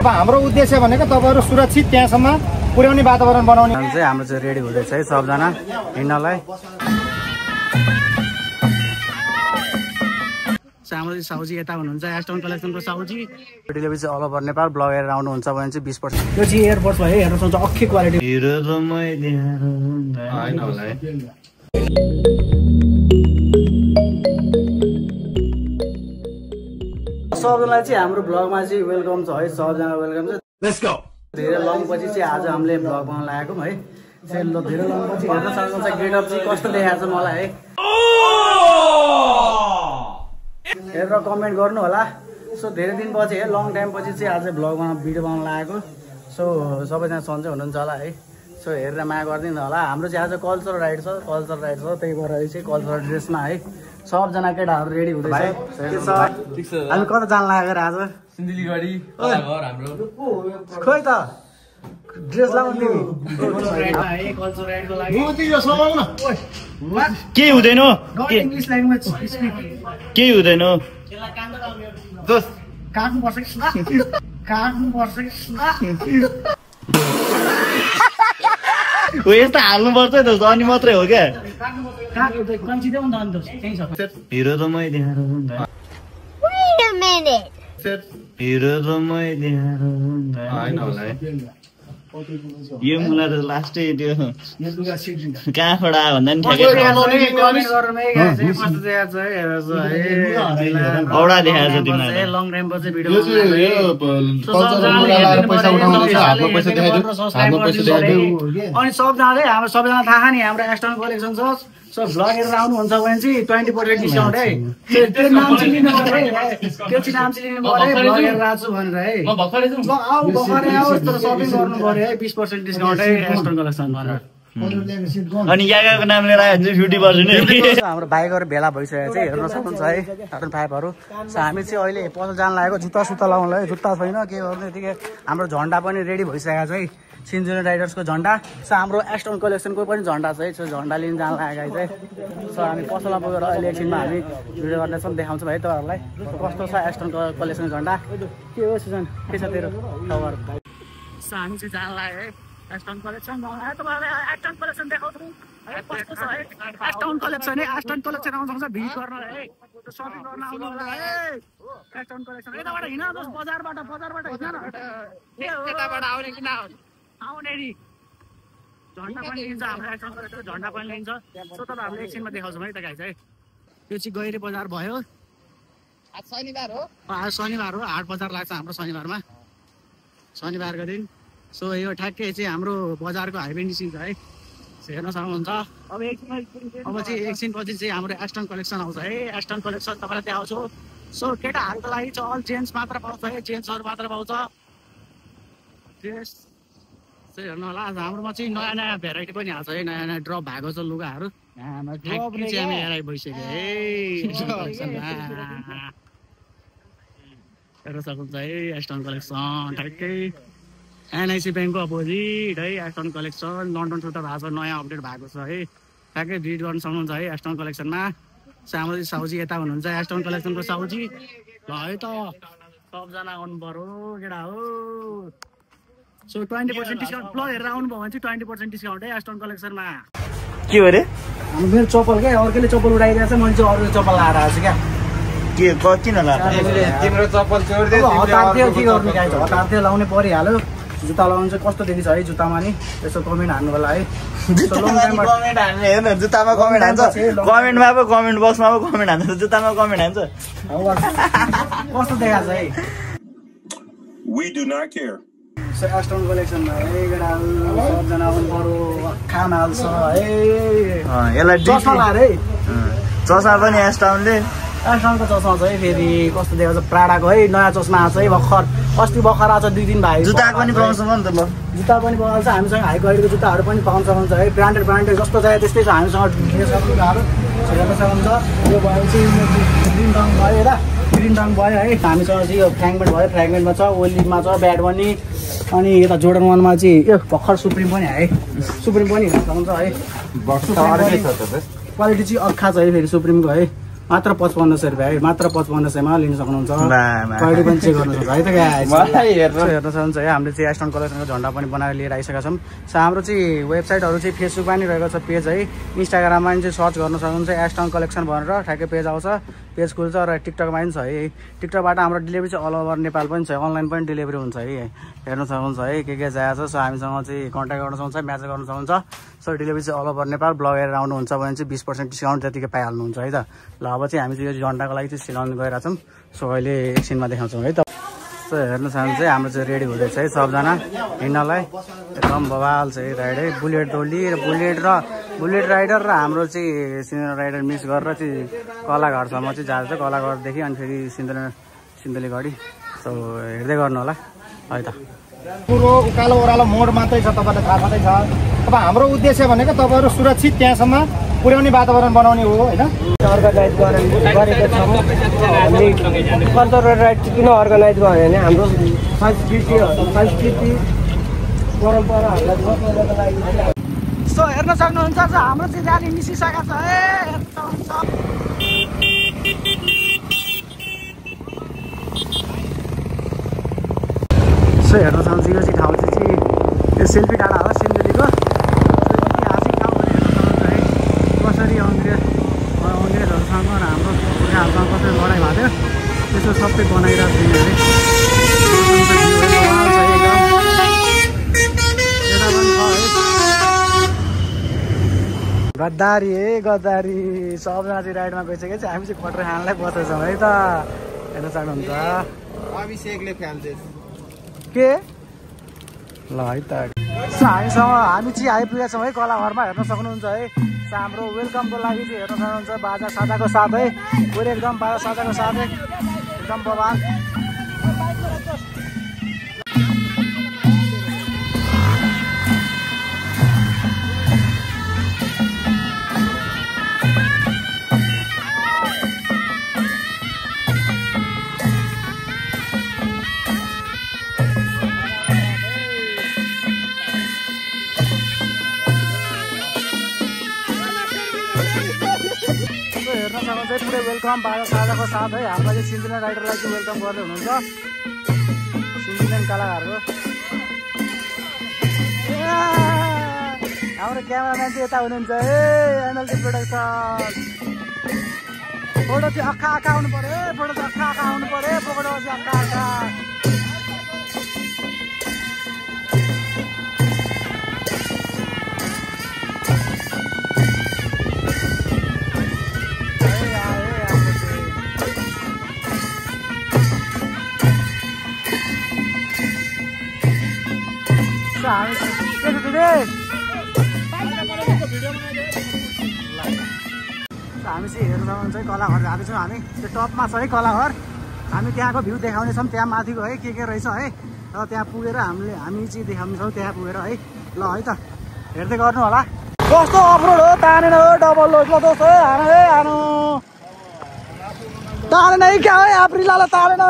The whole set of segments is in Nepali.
हाम्रो उद्देश्य भनेको तपाईहरु सुरक्षित त्यहाँसम्म पुर्याउने वातावरण बनाउने चाहिँ हाम्रो चाहिँ रेडी हुँदैछ है सबजना हिँड्नलाई। हाम्रो चाहिँ साउजी यता हुनुहुन्छ एस्टन कलेक्सनको साउजी। डेलिभरी चाहिँ अल ओभर नेपाल ब्लग हेरेर आउनुहुन्छ भने चाहिँ 20%। यो चाहिँ एयरपोर्ट भयो हेर्न सक्नुहुन्छ अक्कै क्वालिटी। सबैलाई चाहिँ हाम्रो ब्लगमा चाहिँ वेलकम छ है, सबजना वेलकम छ। Let's go. धेरै लङ पछि चाहिँ आज हामीले ब्लग बनाउन लागेको है। धेरै लङ पछि हेर्न सक्नुहुन्छ गेटअप चाहिँ कस्तो देखाएको छ मलाई है। हेरेर कमेन्ट गर्नु होला। सो धेरै दिन पछि है लङ टाइम पछि चाहिँ आज ब्लगमा भिडियो बनाउन लागेको। सो सबैजना सन्चै हुनुहुन्छ होला है। सो हेरेर माया गरिदिनु होला। हाम्रो चाहिँ आज कल्चरल राइड छ, त्यही भएर चाहिँ कल्चरल ड्रेसमा है सबजना केटाहरू रेडी हुँदैछ। हामी कता जान लागेर आज सिन्धुलीगढी हाम्रो खोइ त ड्रेस लगाउनु के हुँदैन के हुँदैन यस्तो हाल्नुपर्छ नि त अनि मात्रै हो क्या। हिरो त मै देखाएर हिरो त मै देखाएर यो मुला त लास्टै त्यो कहाँबाट आयो भन्दा नि औडा देखाएको छ तिमीलाई लङ टाइम पछि भिडियो अनि सबजनाले हाम्रो सबैजना थाहा नि हाम्रो एस्टन कलेक्सन छ। सो भ्लग हेरेर आउनुहुन्छ भने चाहिँ 20% डिस्काउन्ट है। त्यो नाम चाहिँ लिनु पर्यो है, त्यो चाहिँ नाम चाहिँ लिनु पर्यो भ्लग हेरेर आएको छु भनेर है। आऊ भर्खरै आऊ तर सपिङ गर्नु पर्यो है 20% डिस्काउन्ट है एस्टन कलेक्सन भनेर। अनि यागाको नाम लिएर आयो भने चाहिँ 50%। हाम्रो बाइकहरू भेला भइसकेको चाहिँ हेर्न सक्नुहुन्छ है कार्टुन पाइपहरू। सो हामी चाहिँ अहिले पसल जान लागेको जुत्ता सुत्ता लगाउनलाई। जुत्ता छैन के गर्नु यतिकै हाम्रो झन्डा पनि रेडी भइसकेको छ है, सिन्जुनी राइडर्सको झन्डा। सो हाम्रो एस्टन कलेक्सनको पनि झन्डा छ है। सो झन्डा लिन जान लागेको चाहिँ सो हामी पसलमा पुगेर अहिले एकछिनमा हामी भिडियो गर्नेछौँ, देखाउँछौँ है तपाईँहरूलाई कस्तो छ एस्टन कलेक्सनको झन्डा। के हो सिजन के छ तेरो खबर? सो हामी चाहिँ जान लाग्यो है एस्टन कलेक्सन। तपाईँहरूलाई एस्टन कलेक्सन देखाउँछौँ है कस्तो छ है एस्टन कलेक्सन है। एस्टन कलेक्सन आउँछ भिड गर्न है, सपिङ गर्न आउनु होला है एस्टन कलेक्सन। यताबाट हिँड बजारबाट हिँड न, यताबाट आउने किन आउने नि झन्डा पनि लिन्छ हाम्रो एस्टन कलेक्सनको झन्डा पनि लिन्छ। सो तपाईँहरूले एकछिनमा देखाउँछौँ है त गाइस है। यो चाहिँ गैरे बजार भयो। आज शनिबार हो, आज शनिबार हो, हाट बजार लाग्छ हाम्रो शनिबारमा, शनिबारको दिन। सो यो ठ्याक्कै चाहिँ हाम्रो बजारको हाइवे निस्किन्छ है, हेर्न सक्नुहुन्छ। अब चाहिँ एकछिन पछि चाहिँ हाम्रो एस्टन कलेक्सन आउँछ है। एस्टन कलेक्सन तपाईँलाई देखाउँछु। सो केटाहरूको लागि चाहिँ अल जेन्ट्स मात्र पाउँछ है, जेन्ट्सहरू मात्र पाउँछ ड्रेस चाहिँ हेर्नु होला। हाम्रोमा चाहिँ नयाँ नयाँ भेराइटी पनि आएको छ है, नयाँ नयाँ ड्रप भएको छ लुगाहरू ठ्याक्कै चाहिँ हामी हेराइ भइसक्यो है हेर्न सक्नुहुन्छ है एस्टन कलेक्सन ठ्याक्कै एनआइसी ब्याङ्कको अपोजिट है एस्टन कलेक्सन। लन्डन सुट भएको छ, नयाँ अपडेट भएको छ है, ठ्याक्कै भिड गर्न सक्नुहुन्छ है एस्टन कलेक्सनमा। हाम्रो चाहिँ साउजी यता हुनुहुन्छ एस्टन कलेक्सनको साउजी। ल है त सबजना आउनु पर्यो केटा हो। सो 20% डिस्काउन्ट ब्लग हेरेर आउनुभयो भने चाहिँ 20% डिस्काउन्ट है एस्टन कलेक्सनमा। के हो अरे मेरो चप्पल क्या अर्कैले चप्पल उडाइरहेको छ, मैले चाहिँ अरूले चप्पल लगाएर आएको छु क्या। के किन लगाएको तिम्रो चप्पल चोरिदियो हतार थियो के गर्नु गाइस, हतार थियो लाउनै परिहाल्यो। जुत्ता लगाउनु चाहिँ कस्तो देखिन्छ है जुत्तामा नि यसो कमेन्ट हान्नु होला है। कमेन्ट हान्ने हेर्नु जुत्तामा कमेन्ट हान्छ, कमेन्टमा पो कमेन्ट बक्समा पो कमेन्ट हान्छ, जुत्तामा कमेन्ट हान्छ कस्तो देखाएको छ है। We do not care. So एस्टन कलेक्सनमा है केटाहरू सबजना आउनु पर्यो, खाना हाल्छ है। यसलाई चस्मा लाएर है, चस्मा पनि एस्टनले एस्टनको चस्मा छ है। फेरि कस्तो देखाएको छ प्राडाको है नयाँ चस्मा आएको छ है भर्खर, अस्ति भर्खर आएको छ 2 दिन भयो। जुत्ता पनि पाउँछ नि त, ल जुत्ता पनि पाउँछ हामीसँग, हाई क्वालिटीको जुत्ताहरू पनि पाउन सक्नुहुन्छ है। ब्रान्डेड जस्तो चाहियो त्यस्तै छ हामीसँग ड्रेसहरू लुगाहरू हेर्न सक्नुहुन्छ। यो भयो चाहिँ ग्रिन रङ भयो हेर, ग्रिन रङ भयो है। हामीसँग चाहिँ यो फ्र्यागमेन्ट भयो, फ्र्यागमेन्टमा छ, ओलिभमा छ, ब्याड पनि। अनि यता जोर्डन 1मा चाहिँ यो भर्खर सुप्रिम पनि है, सुप्रिम पनि हेर्न सक्नुहुन्छ है। क्वालिटी चाहिँ अक्खा छ है फेरि सुप्रिमको है। मात्र 5500 रुपियाँ है, मात्र 5500 मा लिन सक्नुहुन्छ। क्वालिटी पनि चेक गर्न सक्नुहुन्छ है त गाइस। हेर्न सक्नुहुन्छ है, हामीले चाहिँ एस्टन कलेक्सनको झन्डा पनि बनाएर लिएर आइसकेका छौँ। हाम्रो चाहिँ वेबसाइटहरू चाहिँ फेसबुकमा नि रहेको छ पेज है, इन्स्टाग्राममा पनि चाहिँ सर्च गर्न सक्नुहुन्छ एस्टन कलेक्सन भनेर ठ्याक्कै पेज आउँछ, पेज खुल्छ र टिकटकमा पनि छ है। टिकटकबाट हाम्रो डेलिभरी चाहिँ अल ओभर नेपाल पनि छ, अनलाइन पनि डेलिभरी हुन्छ है। हेर्न सक्नुहुन्छ है के चाहिएको छ। सो हामीसँग चाहिँ कन्ट्याक्ट गर्न सक्नुहुन्छ, म्यासेज गर्न सक्नुहुन्छ। सो डेलिभरी चाहिँ अल ओभर नेपाल। ब्लग हेरेर आउनुहुन्छ भने चाहिँ 20% डिस्काउन्ट त्यतिकै पाइहाल्नुहुन्छ है त। ल अब चाहिँ हामी चाहिँ यो झन्डाको लागि चाहिँ सिलाउनु गइरहेको छौँ। सो अहिले एकछिनमा देखाउँछौँ है त। सो हेर्न सक्नुहुन्छ चाहिँ हाम्रो चाहिँ रेडी हुँदैछ है सबजना हिँड्नलाई। एकदम बवाल छ है राइड है। बुलेट डोली र बुलेट राइडर र हाम्रो चाहिँ सिन्देली राइडर मिक्स गरेर चाहिँ कलाघरसम्म चाहिँ जाँदैछ। कलाघरदेखि अनि फेरि सिन्देली गढी। सो हेर्दै गर्नु होला है त। पुरो उकालो ओह्रालो मोड मात्रै छ, तपाईँलाई थाहा छँदै छ। अब हाम्रो उद्देश्य भनेको तपाईँहरू सुरक्षित त्यहाँसम्म पुर्याउने वातावरण बनाउने हो होइन। अर्गनाइज गरेको छौँ हामीले। कल्चरल राइड किन अर्गनाइज भयो भने हाम्रो संस्कृति परम्पराहरूलाई बचाउनको लागि। सो हेर्न सक्नुहुन्छ हाम्रो चाहिँ गाडी निस्किसकेको छ है। सो हेर्न सक्नुहुन्छ यो चाहिँ ठाउँ चाहिँ यो सेल्फी डाँडा हो सिन्देलीको। ऐतिहासिक ठाउँ भनेर हेर्न सक्नुहुन्छ है, कसरी अङ्ग्रेजहरूसँग र हाम्रो गोर्खाहरूसँग कसरी लडाइँ भएको थियो त्यसो सबै बनाइरहेको छ यिनीहरूले। गद्दारी है गद्दारी। सबजना चाहिँ राइडमा गइसक्यो चाहिँ हामी चाहिँ क्वार्टर खानलाई बसेछौँ है त। हेर्न सक्नुहुन्छ अभिषेकले फ्याल्दै के ल है त। हामी चाहिँ आइपुगेका छौँ है कलाघरमा। हेर्न सक्नुहुन्छ है हाम्रो वेलकमको लागि चाहिँ हेर्न सक्नुहुन्छ बाजा साजाको साथ है। पुरै एकदम बाजा साजाको साथ है, एकदम बवाल। पुरै वेलकम बाजा साजाको साथ है। हामीलाई चाहिँ सिन्देली राइडरलाई चाहिँ वेलकम गर्दै हुनुहुन्छ सिन्देली कलाकारको। हाम्रो क्यामेराम्यान चाहिँ यता हुनुहुन्छ है, एनएलटी प्रोडक्सन। फोटो चाहिँ अक्खा आउनु पर्यो है, फोटो चाहिँ अक्खा आउनु पर्यो, फोटो चाहिँ अक्खा। हामी चाहिँ हेर्न सक्नुहुन्छ है कलाघर गएको छौँ हामी। त्यो टपमा छ है कलाघर। हामी त्यहाँको भ्यू देखाउने छौँ, त्यहाँ माथिको है के रहेछ है। र त्यहाँ पुगेर हामी चाहिँ देखाउनेछौँ त्यहाँ पुगेर है। ल है त हेर्दै गर्नु होला। कस्तो अफरोड हो, तानेन हो डबल लोड दोस्त है। हानु तानेन है क्या है आप्रिलालाई तानेन।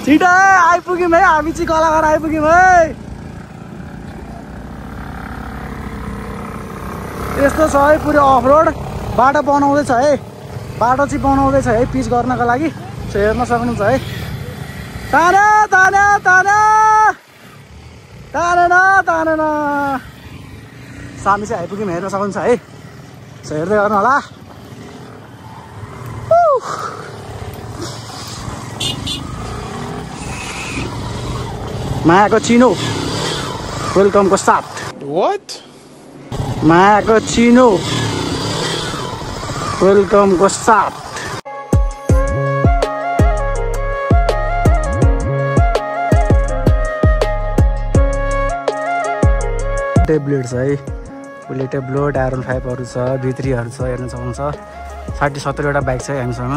छिटो है आइपुग्यौँ है, हामी चाहिँ कलाघर आइपुग्यौँ है। यस्तो छ है पुरै अफरोड। बाटो बनाउँदैछ है, बाटो चाहिँ बनाउँदैछ है पिच गर्नको लागि। सो हेर्न सक्नुहुन्छ है। ताने ताने ताने तानेन तानेन। सो हामी चाहिँ आइपुग्यौँ, हेर्न सक्नुहुन्छ है। सो हेर्दै गर्नु होला। मायाको चिनो वेलकमको साथ। मायाको चिनो वेलकमको साथ। टेब्लेट छ है, फुल्ली टेब्लेट आइरन फाइबहरू छ, भित्रीहरू छ। हेर्न सक्नुहुन्छ 60-70 वटा बाइक छ हामीसँग।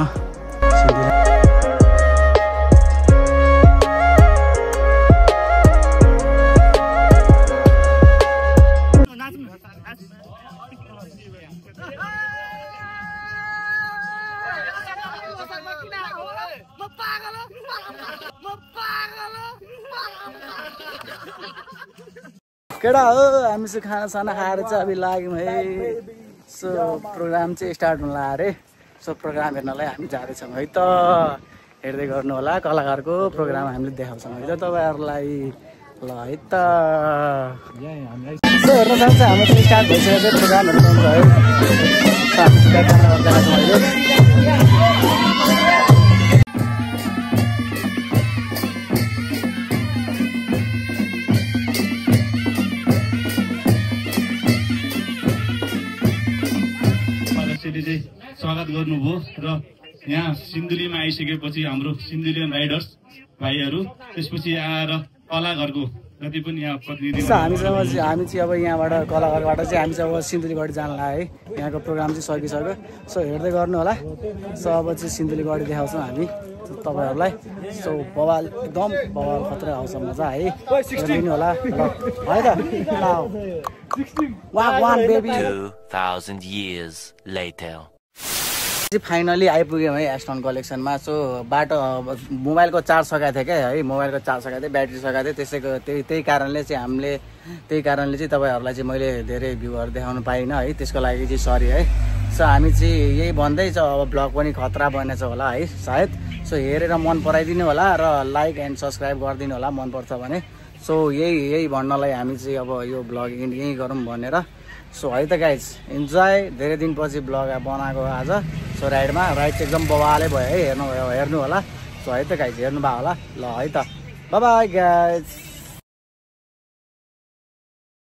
केटा हो हामी चाहिँ खाना साना खाएर चाहिँ अब लाग्यौँ है। सो प्रोग्राम चाहिँ स्टार्ट हुन लाग्यो अरे सो प्रोग्राम हेर्नलाई हामी जाँदैछौँ है त हेर्दै गर्नु होला कलाकारको प्रोग्राम हामीले देखाउँछौँ है त तपाईँहरूलाई ल है त सो हेर्न सक्छ हाम्रो चाहिँ स्टार्ट भइसकेको छ प्रोग्राम हेर्नु है स्वागत गर्नुभयो र यहाँ सिन्धुलीमा आइसकेपछि हाम्रो सिन्धुलियन राइडर्स भाइहरू त्यसपछि आएर कलाघरको जति पनि यहाँ प्रतिनिधि हामी चाहिँ अब यहाँबाट कलाघरबाट चाहिँ हामी चाहिँ अब सिन्धुलीगढी जान लाग्यो है यहाँको प्रोग्राम चाहिँ सकिसक्यो सो हेर्दै गर्नु होला सो अब चाहिँ सिन्धुलीगढी देखाउँछौँ हामी तपाईँहरूलाई सो बवाल एकदम बवाल खतरा आउँछ मजा है हेर्नु होला है त बेबी 2000 years later फाइनली आइपुग्यौँ है एस्टन कलेक्सनमा सो बाटो मोबाइलको चार्ज सकाएको थियो क्या है मोबाइलको चार्ज सकाएको थियो ब्याट्री सकाएको थियो त्यही कारणले चाहिँ तपाईँहरूलाई चाहिँ मैले धेरै भ्यूहरू देखाउनु पाइनँ है त्यसको लागि चाहिँ सरी है सो हामी चाहिँ यही भन्दै छ अब ब्लग पनि खतरा बनेछ होला है सायद सो हेरेर मन पराइदिनु होला र लाइक एन्ड सब्सक्राइब गरिदिनु होला मनपर्छ भने सो यही भन्नलाई हामी चाहिँ अब यो ब्लग यहीँ गरौँ भनेर सो है त गाइज इन्जोय धेरै दिनपछि ब्लग बनाएको आज सो राइड चाहिँ एकदम बवालै भयो है हेर्नु होला सो है त गाइज हेर्नु भयो होला ल है त बाइ बाइ गाइज